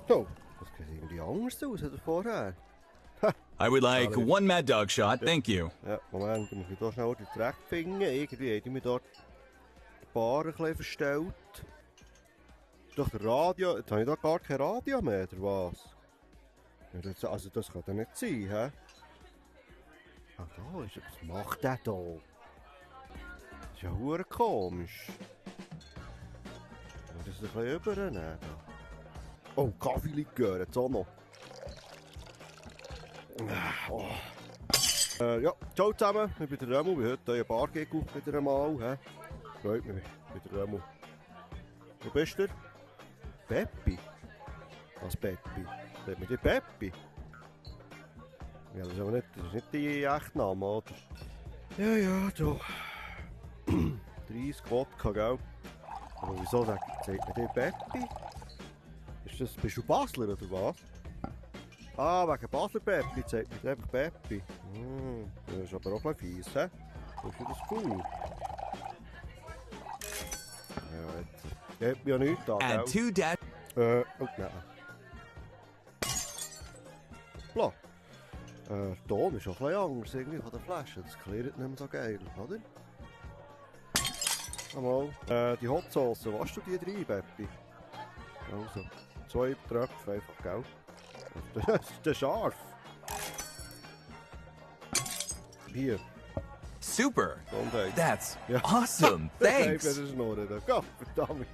Oh, das sieht irgendwie anders aus als vorher. I would like one Mad Dog shot, thank you. Ja, Moment, ich muss mich hier schnell zurechtfinden. Irgendwie hat ich mich dort die Bar ein bisschen verstellt. Doch der Radio, jetzt habe ich da gar kein Radio mehr, oder was? Ja, das, also das kann doch nicht sein, hä? Ah, da ist er. Was macht der da? Das ist ja verdammt komisch. Ich muss das ein bisschen übernehmen. Oh, Kaffeelikör, jetzt auch noch. Oh. Ja, ciao zusammen, ich bin der Remo, ich bin heute euer Bargig wieder einmal. Freut mich, ich bin der Remo. Wo bist du? Peppi? Was Peppi? Sagt man dir Peppi? Ja, das ist aber nicht, das ist nicht dein echter Name, oder? Ja, du. 30 Wodka, gell? Aber wieso sagt man dir Peppi? Bist du Basler oder was? Ah, wegen Basler Peppi, sagt man dir einfach Peppi. Das ist aber auch ein bisschen fies, hä? Ist das cool? Ja, jetzt. Geht mir ja nichts an, Add gell? 2 dash. Oh, nein. Bla. Der Ton ist auch ein bisschen anders irgendwie von der Flasche. Das klärt nicht mehr so geil, oder? Einmal. Die Hot Sauce, was du die rein, Peppi? Also, 2 Tröpfe einfach, gell? Das ist scharf. Hier. Super. Gesundheit. That's Ja. awesome. Thanks. Das ist nur der Gott, verdammt.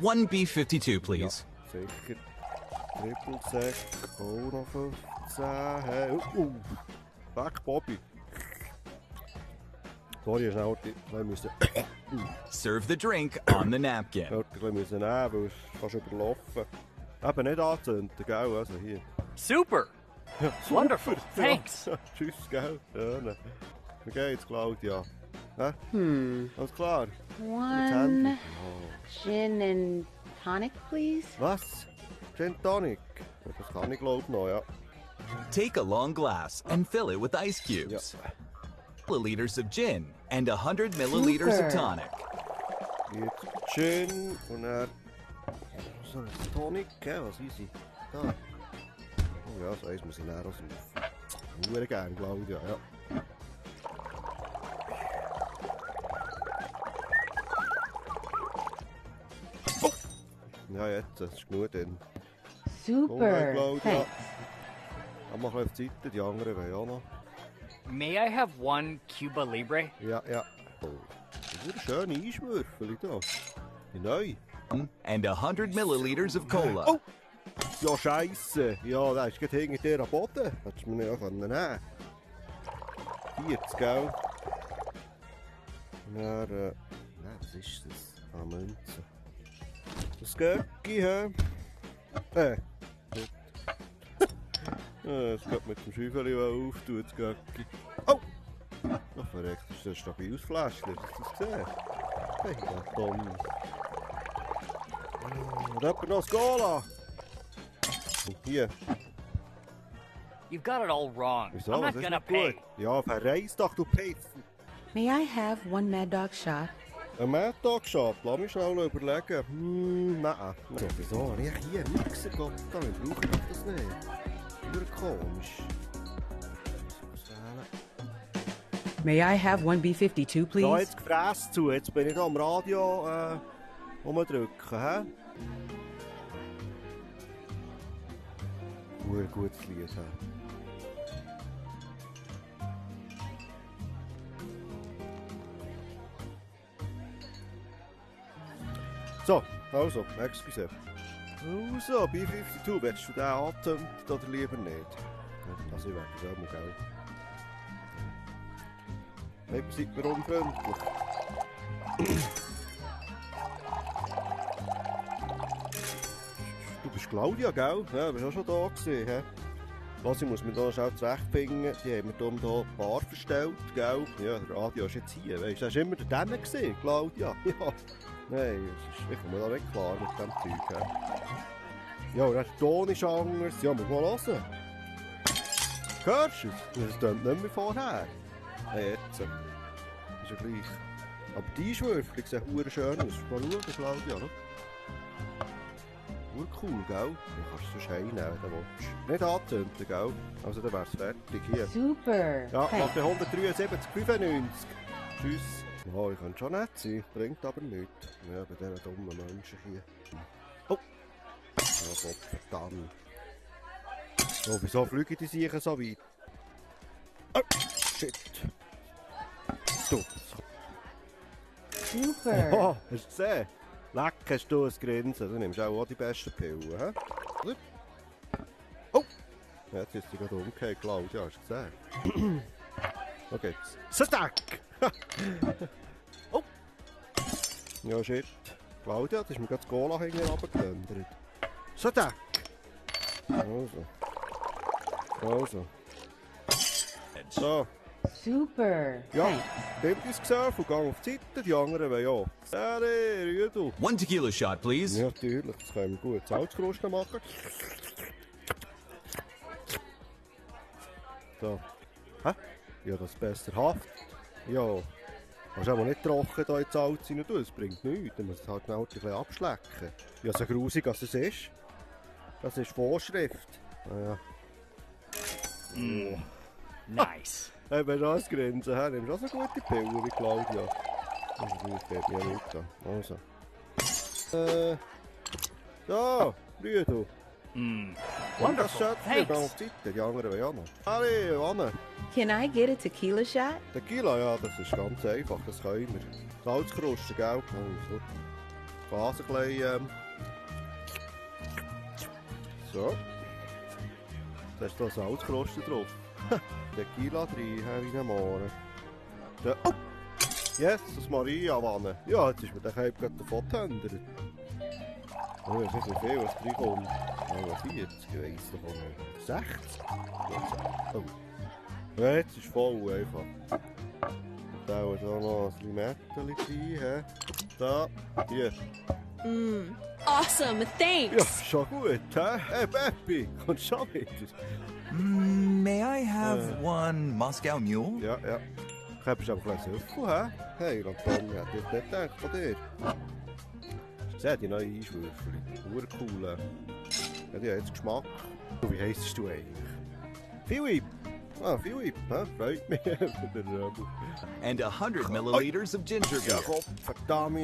One B52, please. Ja, sicher. Triple Sec, auch noch 15. Hey, Back Bobby. Sorry, schnell, ich musste Serve the drink on the napkin. ein bisschen nehmen, weil es fast überlaufen. Eben nicht anzünden, gell? Also hier. Super. Ja, Wonderful. super. Thanks. Ja, tschüss, gell? Ja, ne. Wie geht's, Claudia? Hä? Alles klar? One gin and tonic, please. Was? Gin Tonic? Ja, das kann ich glaube noch, ja. Take a long glass and fill it with ice cubes. Milliliters of gin and 100 milliliters of Super. tonic. Jetzt Gin und dann so ein Tonic, gell? Was easy. Da. Oh ja, so eins muss ich näher saufen. Nur gerne, Claudia, ja. Oh. Ja, jetzt, das ist genug dann. Super. Claudia. Thanks. Dann machen wir auf die Seite, die anderen wollen auch noch. May I have one Cuba Libre? Ja, ja. Oh. Das ist eine schöne Einschwürfel da. Die neu. And 100 milliliters of cola. Oh! Ja, scheisse. Ja, da ist gerade hinter dir am Boden. Hättest du mir ja nehmen. 40, gell? Dann, nein, was ist das? Ah, Münze. Das Göcki, hä? Das geht mit dem Schäufeli auftun, das Göcki. Oh! Ach, verreckt, das ist ein stabiles Fläschchen. Hast du das gesehen? Hey, ja, Tom. Und jemand noch das Cola? Und hier. You've got it all wrong. Wieso? I'm Was not ist gonna nicht pay. gut? Ja, verreis doch, du Pfeifen. May I have one Mad Dog shot? Ein Mad Dog Shot, lass mich schnell überlegen. Nein. Ja, wieso? Habe ich hier einen Mixer gehabt? Wir brauchen doch das nicht. Nur komisch. Was wählen? May I have one B52, Da please? jetzt Gefräß zu, jetzt bin ich hier am Radio umdrücken, hä? Gutes Lied, hä? So, also, excuse. Also, B52, willst du den angezündet oder lieber nicht? Also, ich werde das auch mal, gell? Hey, seid mir unfreundlich. Du bist Claudia, gell? Ja, du bist auch schon da gewesen, hä? Was, ich muss mich da schnell zurechtfinden. Die haben mir hier die Bar verstellt, gell? Ja, der Radio ist jetzt hier, weißt du? Das war immer der Dämmer gewesen, Claudia. Ja. Nein, ich komme da nicht klar mit dem Zeug, hä? Ja, und der Ton ist anders. Ja, muss mal hören. Hörst du es? Das klingt nicht mehr vorher. Hey, jetzt. Ist ja gleich. Aber die Einschwürfel sehen verdammt schön aus. Mal schauen, Claudia, oder? Urcool, gell? Du kannst es sonst heimnehmen, wenn du willst. Nicht anzünden, gell? Also dann wär's fertig hier. Super. Ja, Thanks. nach der 173,95. Tschüss. Oh, ich kann schon nett sein, bringt aber nichts. Ja, bei diesen dummen Menschen hier. Oh! Ja, Gott, verdammt. Oh, wieso fliegen die sicher so weit? Oh, shit. Du. Super. Oh, hast du gesehen? Leck, hast du ein Grinsen. Du nimmst auch die besten Pillen, hä? Oh! Ja, jetzt ist sie gerade umgekehrt, Claudia, hast du gesehen? Okay, Stack! Oh! Ja, shit. Claudia, das ist mir gerade das Gola hinten runtergelöndert. Stack! Also. So. Super. Ja, Thanks. nehmt uns gesehen und gang auf die Seite, die anderen wollen ja. Seri, Rüdu. One tequila shot, please. Ja, natürlich, das können wir gut. Salzkrusten machen. So. Hä? Ja, das ist besser Haft. Ja. Kannst aber nicht trocken da ins Salz rein tun, das bringt nichts. Du musst es halt schnell ein bisschen abschlecken. Ja, so grusig als es ist. Das ist Vorschrift. Ja. Nice. Hey, wenn du das Grinsen hast, nimmst du auch so gute Pillen wie Claudia. Das geht mir nicht an. Also. So, Rüdu. Und das Schöpfchen, Thanks. da auf die Seite, die anderen wollen auch noch. Hallo, Anne. Can I get a tequila shot? Tequila, ja, das ist ganz einfach, das können wir. Salzkrusten, gell? Oh, so. Gas ein bisschen, So. Da ist da Salzkrusten drauf. Tequila drin, wie ein Mohren. Oh! Jesus Maria-Wanne. Ja, jetzt ist mir der Cape gerade davon gehändert. Oh, ich weiß nicht, wie viel was reinkommt. Oh, 40, ich weiss davon nicht. 60? Oh. Ja, jetzt ist voll einfach. Und da ist auch noch ein Limettchen drin, hä? Da, hier. Awesome, Ja, thanks. schon gut, hä? Hey, Peppi, kommst schon wieder? May I have one Moscow Mule? Ja, ja. Ich habe aber gleich Süffel, hä? Hey, Antonia, ich hätte nicht gedacht von dir. Hast du gesehen, die neue Einschwürfel? Urcool. Ja, die haben jetzt Geschmack. Und wie heisst du eigentlich? Philipp! Ah, Philipp, hä? Freut mich. Der Röbel. And 100 milliliters of ginger Ja, beer. Gott, verdammt.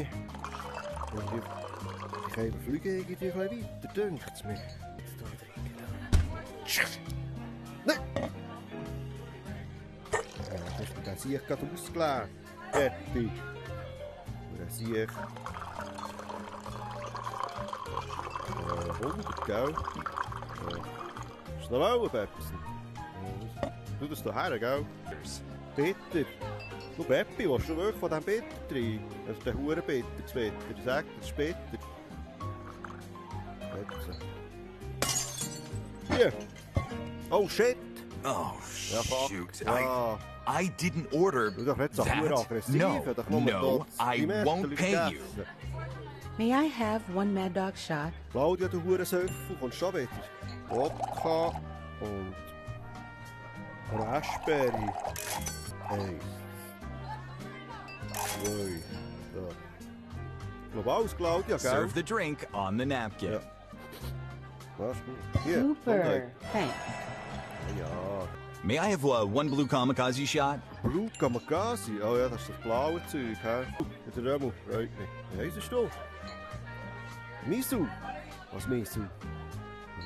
Ich kann fliegen irgendwie ein bisschen weiter, dünkt es mir. Jetzt da drin. Nein! Ja, das ist mir der Sieg gerade ausgeleert. Peppi. Der Sieg. 100, gell? Ist noch wollen, Pepsi? Tu das hierher, gell? Bitter. Du, Peppi, willst du wirklich von diesem Bitter drin? Das ist der Hurenbitter, das Bitter. Sag, das ist bitter. Jetzt. Hier. Oh, shit. Oh, Ja, fuck. shoot. Ja. I didn't order Du doch nicht so that. aggressiv. No, Doch nur no, dort I die Messerchen won't pay you. gegessen. May I have one Mad Dog shot? Claudia, du Hurensöffel, kommst schon wieder. Wodka und Raspberry. 1, 2, so. Ich glaube alles, Claudia, gell? Serve the drink on the napkin. Ja. Das ist gut. Hier, Super. Gesundheit. Thanks. Ja. May I have one blue kamikaze shot? Blue Kamikaze. Oh ja, das ist das blaue Zeug, hä? Der Römmel, freut mich. Wie heisst du? Misu. Was Misu?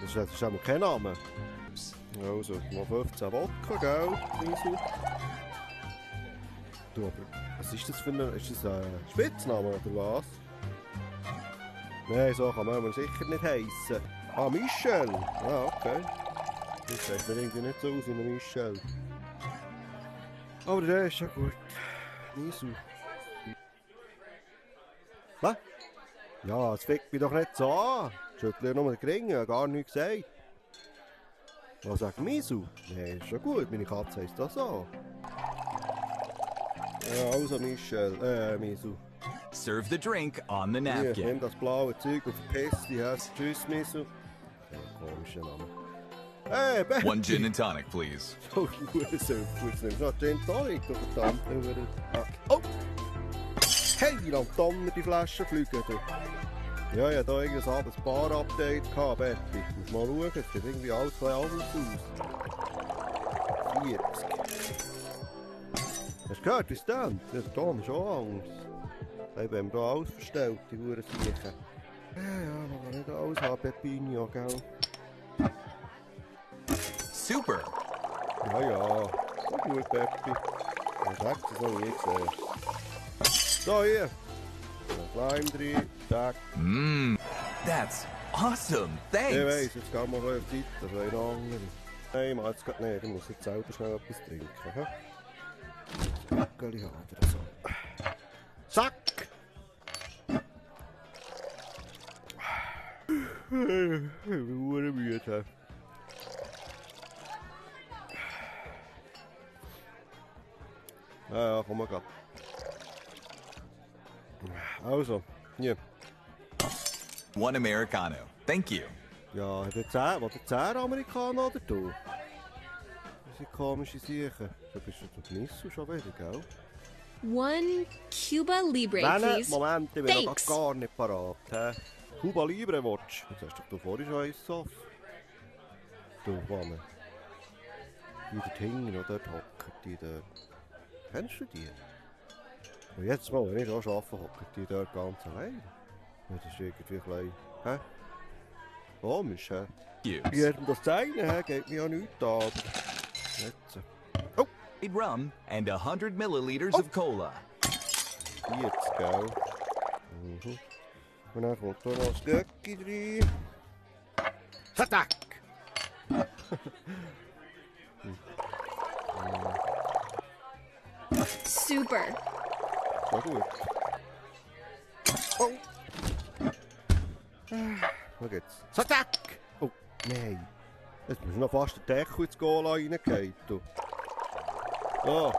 Das ist einmal kein Name. Also, noch 15 Wodka, gell, Misu? Du, aber was ist das für ein... Ist das ein Spitzname oder was? Nein, so kann man aber sicher nicht heissen. Ah, Michel. Ah, okay. Das sieht mir irgendwie nicht so aus wie ein Michel. Aber der ist ja gut. Misu. Was? Ja, es fickt mich doch nicht so an. Schüttle nur den Ring, gar nichts gesagt. Was sagt Misu? Nein, ist schon gut, meine Katze heisst das so. Ja, also Michel, Misu. Serve the drink on the Hier, napkin. nimm das blaue Zeug und verpiss dich. Tschüss, Misu. Ja, komischer Name. Hey, Ben! One gin and tonic, please. Oh, Hurensohn, jetzt nimmst du noch Gin Tonic, du verdammte. Oh! Hey, wie lang Donner die Flaschen fliegen, du. Ja, ich hatte hier irgendein ein Bar-Update gehabt, Betty. Muss mal schauen, es sieht irgendwie alles ein bisschen anders aus. 40. Hast du gehört, wie es dann? Ja, der Ton ist schon Angst. Ich haben hier alles verstellt, die Huren-Siechen. Ja, man kann nicht alles haben, Pepinho, gell? Super. Ja. So gut, Peppi. Das hat es noch nie gesehen. So, hier. Ein Slime drin. Zack. That's awesome. Ich Thanks. weiss, jetzt gehen wir auf die Zeit, das wäre eine andere. Nein, ich mach jetzt grad nicht. Ich muss jetzt selber schnell etwas trinken. Geli haben oder so. Zack! Ich bin verdammt müde. Ja, komm mal grad. Also, hier. One Americano. Thank you. Ja, hat er 10, was der 10 Amerikaner oder du? Das sind komische Sachen. Da bist du doch nicht so schon wieder, gell? One Cuba Libre, Nein, please. Moment, ich bin noch Thanks. gar nicht parat. Hä? Cuba Libre willst du? Jetzt hast du doch vorhin schon eins auf. Du, Wanne. Die dort hinten noch dort hocken, die dort. Kennst du die? Und jetzt mal, wenn ich auch arbeite, hocken die dort ganz allein. Ja, das ist irgendwie ein bisschen... Hä? Komisch, hä? Cubes. Jedem das zeigen, hä? Geht mir ja nichts an. Aber... Jetzt. Oh! Rum and 100 milliliters of cola. 40, gell? Mhm. Und dann kommt da noch das Göcki rein. Zack! Super. Na gut. Oh! Schau geht's. Zack! Oh, nein. Jetzt musst du noch fast den Deckel ins Goal reingehen. So.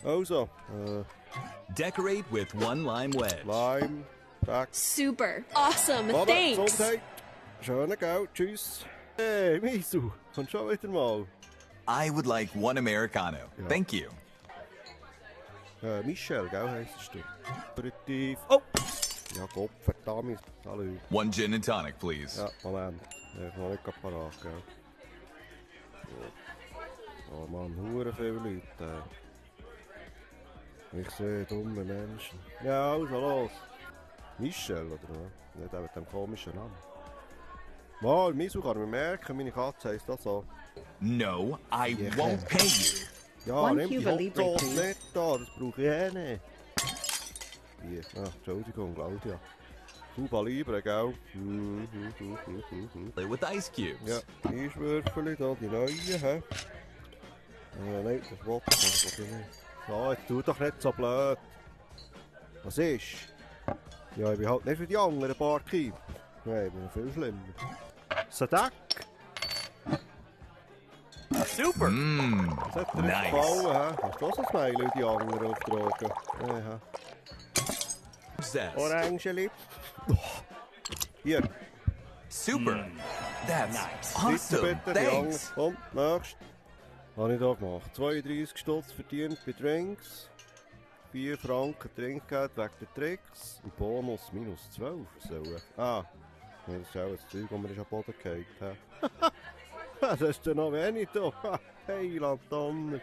Also, Decorate with one lime wedge. Lime. Zack. Super. Awesome. Mama, Thanks. Gesundheit. Schönen Geld. Tschüss. Hey, Misu. Komm schon wieder mal. I would like one Americano. Ja. Thank you. Michel, gell, heisst du? Aperitif. Oh! Ja, Gott, verdammt. Hallo. One gin and tonic, please. Ja, Moment. Ich bin noch nicht parat, gell? Oh Mann, hure viele Leute. Ich sehe dumme Menschen. Ja, also los. Michel, oder was? Nicht mit dem komischen Namen. Mal, Misu kann mir merken, meine Katze heisst das so. No, I Yeah. won't pay you. Ja, One nimm die Cuba Libre, Hotdog please. nicht da, das brauche ich eh nicht. Hier, Entschuldigung, Claudia. Cuba Libre, gell? Play with ice cubes. Ja, Eiswürfel, da die neuen, hä? Nein, das will ich nicht. So, jetzt tu doch nicht so blöd. Was ist? Ja, ich bin halt nicht wie die anderen Barkeeper. Nein, ich bin viel schlimmer. Sadak! Super. Das hat dir Nice. gefallen, hä? Hast du auch so ein Smiley wie die anderen auftragen? Ja, Zest. Orangeli. Oh. Hier, Super. That's Nice. bitte, awesome. bitte, die anderen. Thanks. Komm, nächst. Habe ich da gemacht. 32 Stutz verdient bei Drinks. 4 Franken Trinkgeld wegen der Tricks. Und Bonus minus 12. So. Ah, nee, das ist auch das Zeug, das mir am Boden gefallen. Das ist ja noch wenig da. Hey, Donner.